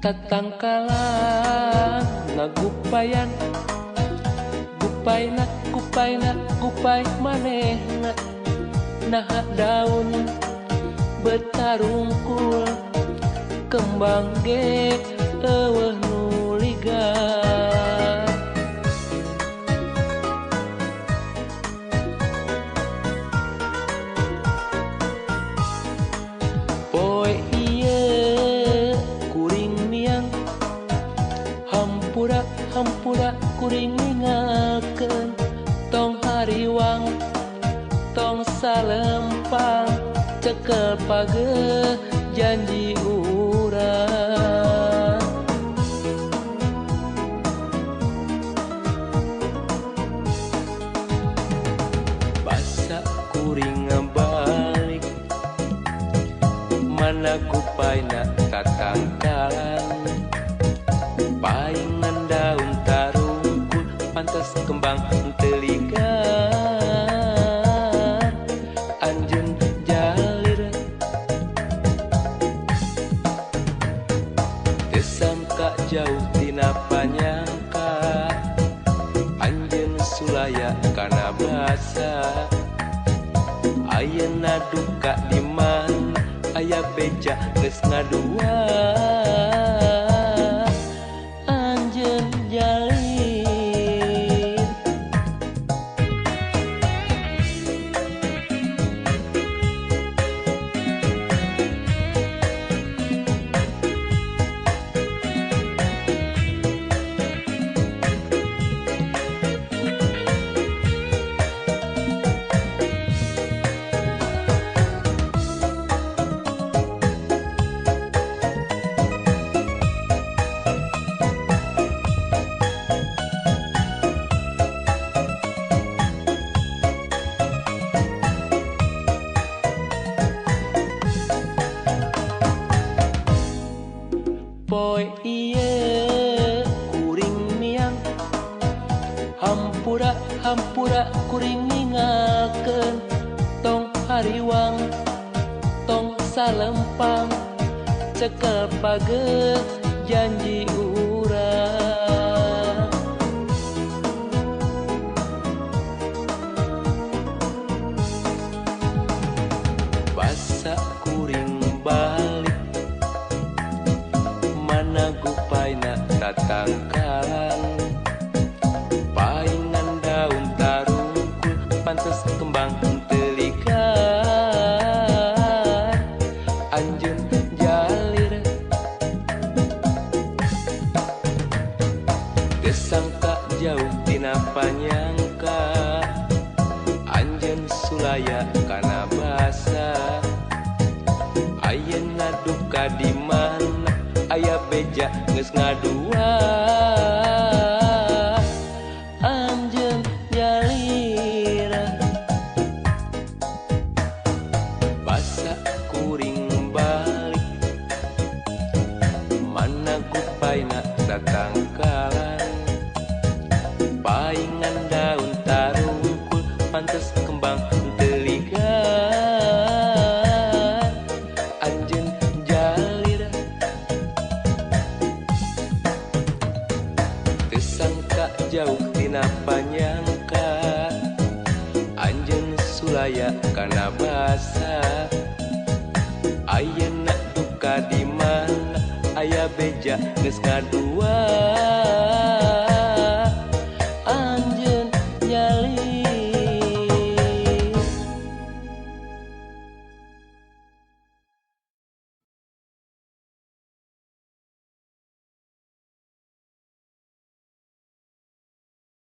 Tatangkalan ngagupayan gupaina gupaina gupai manehna naha daun betarungkul kembang ge eueuh nu ligar. Poe ieu kuring miang hampura hampura kuring ningalkeun tong hariwang tong salempang cekel page janji urang. Basa kuring ngabalik mana kupaina tatangkalan paingan daun tarungkul pantas kembang teligan anjeun jalir teu sangka jauh tina panyangka anjeun sulaya kana basa ayeuna duka di mana aya beja geus ngadua anjeun jalir. Poe ieu kuring miang hampura hampura kuring ningalkeun tong hariwang tong salempang cekel page janji urang. Basa kuring balik mana gupaina tatangkalan paingan daun tarungkul pantes kembang telikan anjeun jalir teu sangka jauh tina panyangka anjeun sulaya kana basa ayeuna duka di mana aya beja geus ngadua anjeun jalir. Basa kuring balik mana gupaina tatangkalan paingan daun tarungkul pantes kembang teligan anjeun jalir teu sangka jauh tina panyangka anjeun sulaya kana basa ayeuna duka di mana aya beja geus ngadua.